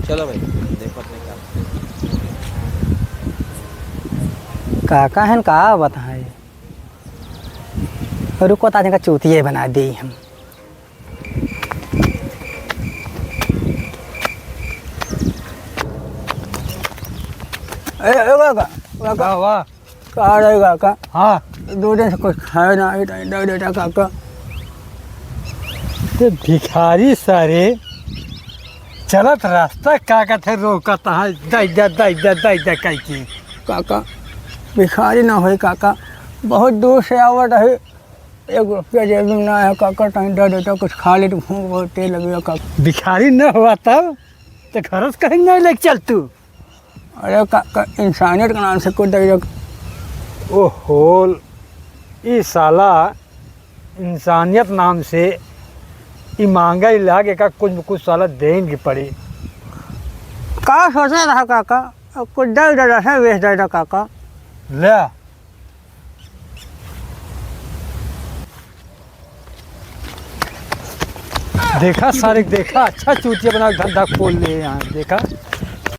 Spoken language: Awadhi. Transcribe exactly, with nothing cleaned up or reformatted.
चलो भाई, देखो अपने काम। काका हन का बताएं, रुको ता इनका चूतिये बना देई हम। ए, ए, काका, काका। वाह, वाह। का रे काका? हाँ। दो दिन से कुछ खाए ना, इधर, इधर, इधर, काका। ते भिखारी सारे चलत रास्ता काका थे रोकत है, दई दे, दई दे, दई दे कह के। काका, भिखारी ना होई काका, बहुत दूर से आवत है, एक रुपया जेब में ना है काका, तनी दे देता, कुछ खा ले तो भूख बहुत तेज लगे काका। भिखारी न हुआ तब तो घर से कहीं नहीं लेके चल तू। अरे काका, इंसानियत के नाम से कुछ दे दे। ओहो, ई साला इंसानियत नाम से ई मांगे लागे का, कुछ न कुछ साला देन की पड़ी। का सोचे रहा काका, अब कुछ दे दे रहे, बेच दे दे काका। ले। देखा सारे, देखा, अच्छा चूतिया बना के धंधा खोल ले यहाँ, देखा।